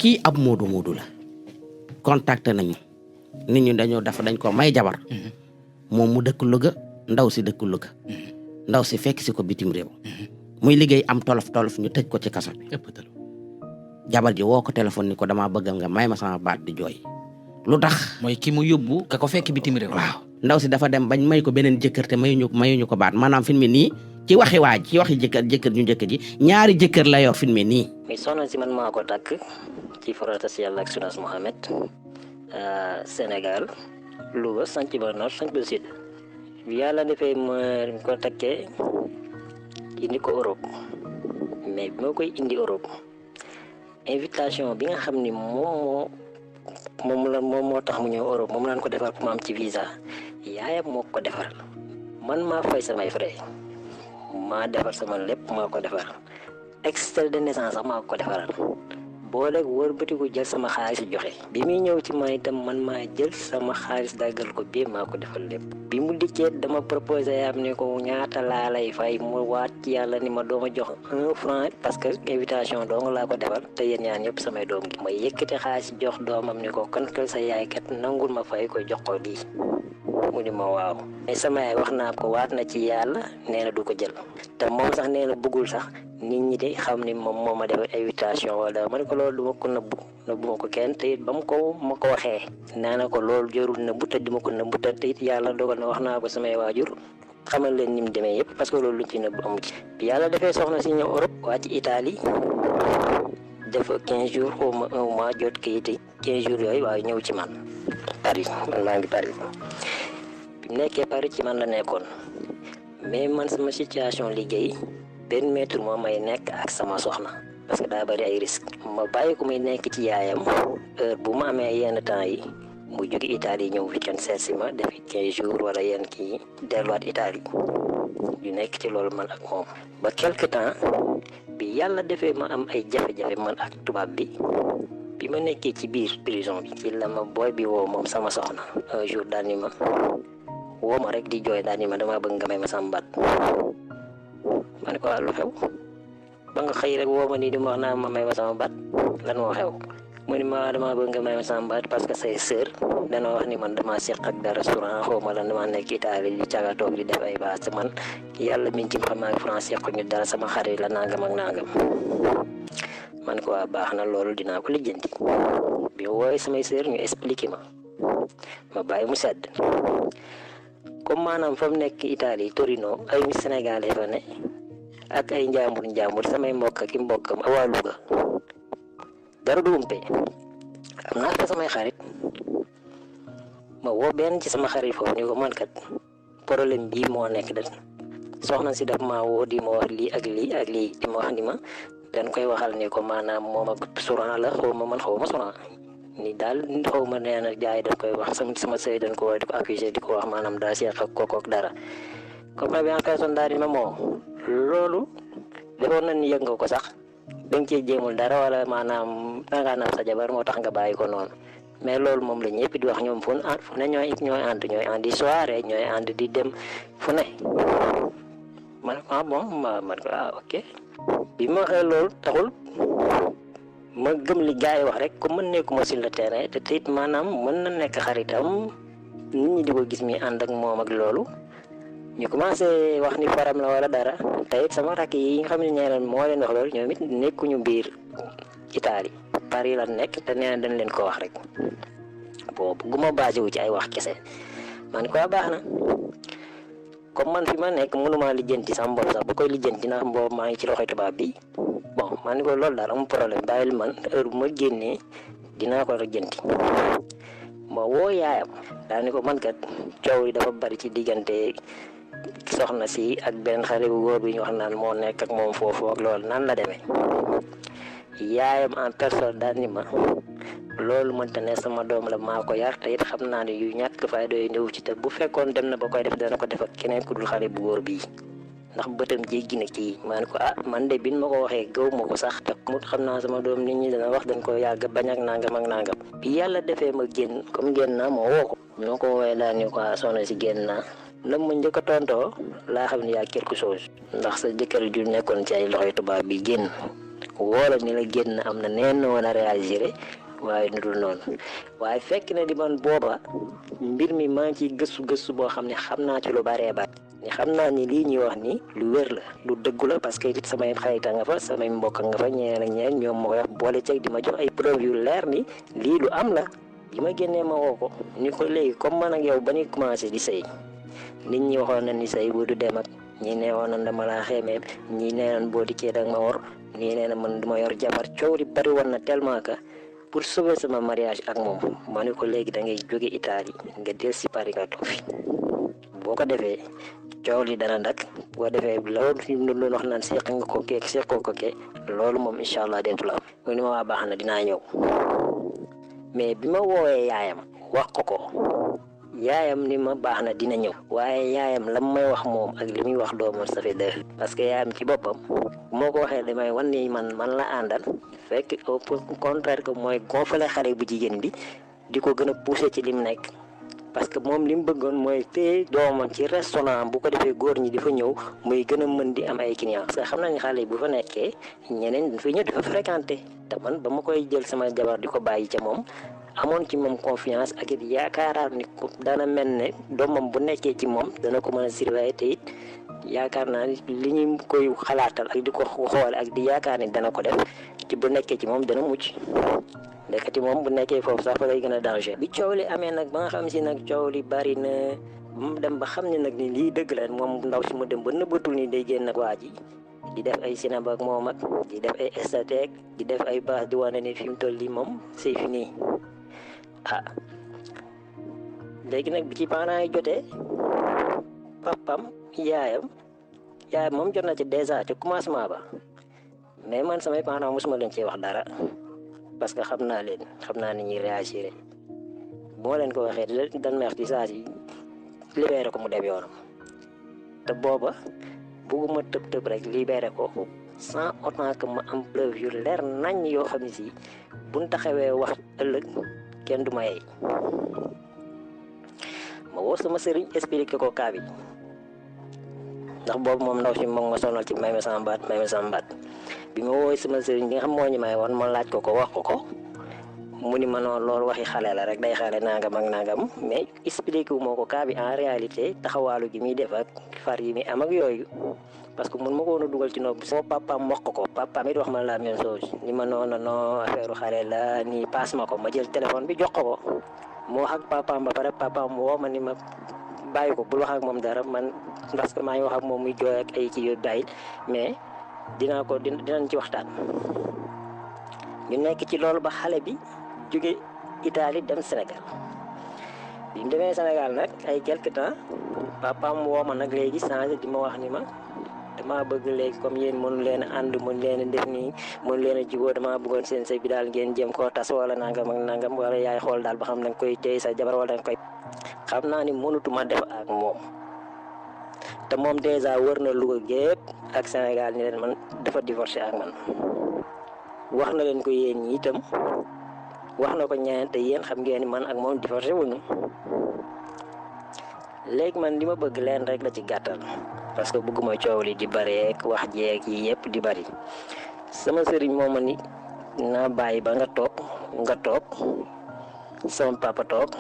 kii ab moodu la contacté nañu nit ñi dañ ko may jabar moom mu dëkk Louga ndaw si dëkk Louga ndaw si fekk si ko bitim réew muy liggéey am tolof ñu tëj ko ci kaso bi jabar ji woo ko téléphone ni ko damaa bëgg nga may ma sama baat di jooy lu tax mooy ki mu yóbbu ka ko fekk bitim réew. waaw ndaw si dafa dem bañ may ko beneen jëkkër te mayuñu ko baat maanaam fi mu ne nii ci waxi waaj ci waxi jëkkër ñu njëkk ji ñaari jëkkër la yor fi mu ne nii. mais soxna si man maa ko takk ci farata si yàlla ak sunas Mohamed Sénégal Louga sanc ba nord sanc ba sud bi yàlla defee ma ko takkee indi ko Europe mais bi ma koy indi Europe invitation bi nga xam ni moom moo tax mu ñëw Europe moom laan ko defar pour ma am ci visa yaayam moo ko defar man maa fay samay frais maa defar sama lépp maa ko defar extrait de naissance sax maa ko defaral boo léegi wër bëtiku jël sama xaalis joxe bi muy ñëw ci man itam man maa jël sama xaalis daggal ko bii maa ko defal lépp bi mu dikkee dama proposé yaam ne ko ñaata laa lay fay mu waat ci yàlla ni ma dooma jox 1 franc parce que invitation dong laa ko defal te yéen ñaan ñëpp samay doom gi ma yëkkati xaalis jox doomam ni ko kantal sa yaay kat nangul ma fay ko jox ko lii mu ni ma waaw mais sama yaay wax naa ko waat na ci yàlla nee na du ko jël te moom sax nee na bëggul sax nit ñi de xam ni moom moo ma defal invitation wala ma ne ko loolu du ma ko nëbbu ma ko kenn te it ba ma ko waxee nee na ko loolu jarul nëbbu te di ma ko nëbbu te it yàlla dogal na wax naa ko samay waajur xamal leen ni mu demee yëpp parce que loolu luñ ci nëbbu amu ci. bi yàlla defee soxna si ñëw Europe waa ci Italie def 15 jours xaw ma 1 mois jot kayit 15 jours yooyu waaye ñëw ci man Paris man maa ngi Paris bi mu nekkee Paris ci man la nekkoon mais man sama situation liggéey. benn mètre moo may nekk ak sama soxna parce que daa bari ay risque ma bàyyi ko muy nekk ci yaayam heure bu ma amee yenn temps yi mu jóge Italie ñëw fi kenn seet si ma def 15 jours wala yenn kii delluwaat Italie yu nekk ci loolu man ak moom ba quelque temps bi yàlla defee ma am ay jafe-jafe man ak tubaab bi ma nekkee ci biir prison bi ci la ma booy bi woo moom sama soxna un jour daal ni ma woo ma rek di jooy daal ni ma dama bëgg nga may ma sama baat ma ne ko lu xew ba nga xëy rek woo ma nii di ma wax naa ma may ma sama baat lan moo xew mu ni ma dama bëgg nga may ma sama baat parce que say sœur dana wax ni man dama seq ak da restaurant xaw ma lan dama nekk Italie di caga toog di def ay baas te man yàlla min ci xam naa France seq ñu dara sama xarit la nangam ak nangam man ko waa baax na loolu dinaa ko lijjanti bi wooye samay sœur ñu expliqué ma bàyyi mu sedd comme maanaam fa mu nekk Italie Torino ay Sénégalais fa ne ak ay njàmbur samay mbokk ak i mbokkam waa Louga dara du umpe am naa fa samay xarit ma woo benn ci sama xarit foofu ni ko man kat problème bii moo nekk da soxna si daf maa woo di ma wax lii ak lii ak lii di ma wax ni ma dañ koy waxal ni ko maanaam moom ak Souran la xaw ma Souran ni daal xaw ma nee na jaay dañ koy wax sama sëy dañ ko war di ko accusé di ko wax maanaam daa seex ak kooku ak dara comme bi en personne daal di ma moo loolu defoon na ni yëg nga ko sax da nga cee jéemul dara wala maanaam dangaa naam sa jabar moo tax nga bàyyi ko noonu mais loolu moom la ñëpp di wax ñoom fu ne ñooy ànd di soirée ñooy ànd di dem fu ne man ah bon man ko ok bi ma waxee loolu taxul ma gëm li gars yi wax rek comme mën nekkuma sur le terrain te it maanaam mën na nekk xaritam nit ñi di ko gis mi ànd ak moom ak loolu ñu commencé wax ni faram la wala dara te it sama rakk yi nga xam ne ñeneen moo leen wax loolu ñoom it nekkuñu biir Italie Paris la nekk te nee na dañ leen ko wax rek boobu bugguma basé wu ci ay wax kese man ko baax na comme man fi ma nekk mënuma lijjanti sama bopp sax bu koy lijjanti ndax boobu maa ngi ci loxoy tubaab bi bon man ko loolu daal amul problème bàyyil man heure bu ma génnee dinaa ko lijjanti ma woo yaayam daal ni ko man kat coow yi dafa bari ci diggante soxna si ak benn xale bu góor bi ñu wax naan moo nekk ak moom foofu ak loolu nan la demee yaayam en personne daal ni ma loolu mënta ne sama doom la maa ko yar te it xam naa ne yu ñàkk fayda yu néew ci te bu fekkoon dem na ba koy def dana ko def ak keneen ku dul xale bu góor bii ndax bëtam jéggi na kii maa ne ko man de bin ma ko waxee gaw ma ko sax te mu xam naa sama doom nit ñi dana wax dañ ko yàgg bañ ak nangam ak nangam bi yàlla defee ma génn comme génn naa ma woo ko noo ko woowee daal ni ko soxna si génn naa la ma njëkk a tontoo laa xam ne yaa quelque chose ndax sa jëkkër ju nekkoon ci ay loxoy tubaab bi génn woola ni la génn am na neen na woon a réagir waaye nu dul noonu waaye fekk na di man booba mbir mi maa ngi ciy gëstu boo xam ne xam naa ci lu baree bari ni xam naa ni lii ñuy wax ni lu wér la lu dëggu la parce que it samay xarita nga fa samay mbokk nga fa ñeneen ak ñeneen ñoom ma koy wax boole ceeg di ma jox ay preuve yu leer ni lii lu am la bi ma génnee ma woo ko ni ko léegi comme man ak yow ba ñuy commencé di sëy nit ñi waxoon na ni sëy bu du dem ak ñii nee woon na dama laa xeemee ñii nee nañ boo dikkee da nga ma wor ñii nee na man du ma yor jabar coow li bari woon na tellement que pour sauver sama mariage ak moom ma ne ko léegi da ngay jóge Italie nga del si Paris nga toog fi boo ko defee coow li dana dak boo defee loolu fi mu doon wax naan seq nga ko kee seqoo ko kee loolu moom incha allah dentu la am mu ni ma waa baax na dinaa ñëw mais bi ma woowee yaayam wax ko yaayam ni ma baax na dina ñëw waaye yaayam lam may wax moom ak li muy wax doomam ça fait deux parce que yaayam ci boppam moo ko waxee damay wan ni man la àndal fekk au contraire que mooy gonfale xale bu jigéen bi di ko gën a pousser ci lim nekk parce que moom li mu bëggoon mooy téye doomam ci restaurant bu ko defee góor ñi di fa ñëw muy gën a mën di am ay clients parce que xam nañ xale bu fa nekkee ñeneen dañ fay ñëw di fa fréquenter te man ba ma koy jël sama jabar di ko bàyyi ca moom amoon ci moom confiance ak it yaakaaraat ni dana mel ne doomam bu nekkee ci moom dana ko mën a surveiller te it yaakaar naa ni li ñu koy xalaatal ak di ko xoole ak di yaakaar ni dana ko def ci bu nekkee ci moom dana mucc ndekati moom bu nekkee foofu sax fa lay gën a danger. bi coow li amee nag ba nga xam si nag coow li bari na mu dem ba xam ne nag ni lii dëgg la moom ndaw si mu dem ba nëbbatul ni day génn ak waa ji di def ay cinéma ak moom ak di def ay statut di def ay base di wane ni fi mu toll nii moom c'est fini ah léegi nag bi ci parents yi jotee papam yaayam moom jot na ci déjà ci commencement ba mais man samay parents mosuma leen ci wax dara parce que xam naa ni ñuy réagir bu ma leen ko waxee dañ may wax ci saa si libéré ko mu dem yoonam te booba bëgguma tëb rek libéré ko sans autant que ma am preuve yu leer nañ yoo xam ne si buñ taxawee wax ëllëg kenn du ma yey ma woo sama sëriñ expliqué ko cas bi ndax boobu moom ndaw si moom ma sonal ci may ma sama baat bi ma wooy sama sëriñ bi nga xam moo ñu may woon ma laaj ko wax ko mu ni ma noonu loolu waxi xale la rek day xale nangam ak nangam mais expliqué wu moo ko cas bi en réalité taxawaalu gi muy def ak far yi muy am ak yooyu parce que mun ma ko woon a dugal ci nopp sama papaam wax ko papaam it wax ma la même chose ni ma noonu non affaire xale la nii passe ma ko ma jël téléphone bi jox ko mu wax ak papaam ba pare papaam woo ma ni ma bàyyi ko bul wax ak moom dara man parce que maa ngi wax ak moom muy jooy ak ay ci yooyu bàyyi mais dinañ ci waxtaan. ñu nekk ci loolu ba xale bi jóge Italie dem Sénégal bi mu demee Sénégal nag ay quelque temps papaam woo ma nag léegi changé di ma wax ni ma damaa bëgg léegi comme yéen mënu leen a ànd mënu leen a def nii mënu leen a jubóo damaa bëggoon seen sëy bi daal ngeen jéem koo tas wala nangam ak nangam wala yaay xool daal ba xam da nga koy téye sa jabar wala da nga koy. xam naa ni mënutuma def ak moom te moom dèjà wër na Louga gépp ak Sénégal ni leen man dafa divorcé ak man wax na leen ko yéen ñi itam wax na ko ñaan te yéen xam ngeen ni man ak moom divorcé wuñu léegi man li ma bëgg leen rek la ci gàttal parce que bëgguma coow li di bari ak wax jeeg yi yëpp di bari sama sëriñ moo ma ni naa bàyyi ba nga toog sama papa toog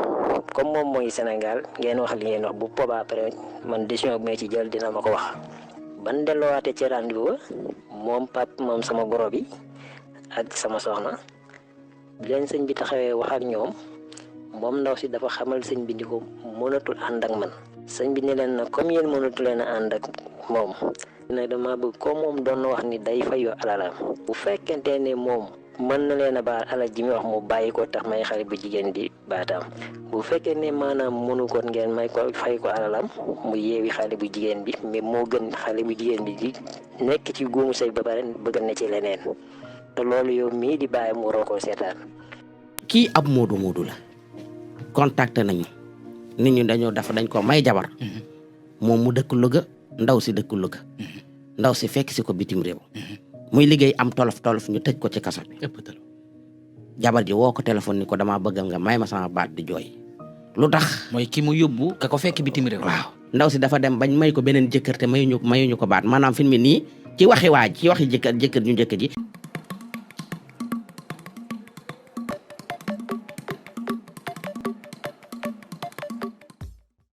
comme moom mooy Sénégal ngeen wax li ngeen wax bu boobaa après man décision bi may ci jël dina ma ko wax. ban delloowaate ci rendez-vous moom sama goro bi ak sama soxna leen sëñ bi taxawee wax ak ñoom moom ndaw si dafa xamal sëñ bi ni ko mënatul ànd ak man. sëñ bi ne leen nag comme yéen mënatu leen a ànd ak moom nag dama bëgg comme moom doon wax ni day fayoo alalam bu fekkente ne moom. mën na leen a baal alal ji muy wax mu bàyyi ko tax may xale bu jigéen di baataam bu fekkee ne maanaam mënu ko ngeen may ko fay ko alalam mu yeewi xale bu jigéen bi mais moo gën xale bu jigéen bi di nekk ci guumu sëy ba pare bëgg na ci leneen te loolu yow mii di bàyyi mu waroo koo seetaan. kii ab moodu la contacté nañu nit ñi dañ ko may jabar moom mu dëkk Louga ndaw si dëkk Louga ndaw si fekk si ko bitim réew. muy liggéey am tolof ñu tëj ko ci kaso bi jabar ji woo ko téléphone ni ko damaa bëgg nga may ma sama baat di jooy lu tax. mooy ki mu yóbbu ka ko fekk bitim réew. waaw ndaw si dafa dem bañ may ko beneen jëkkër te mayuñu ko baat maanaam fi mu nii ci waxi jëkkër ñu njëkk ji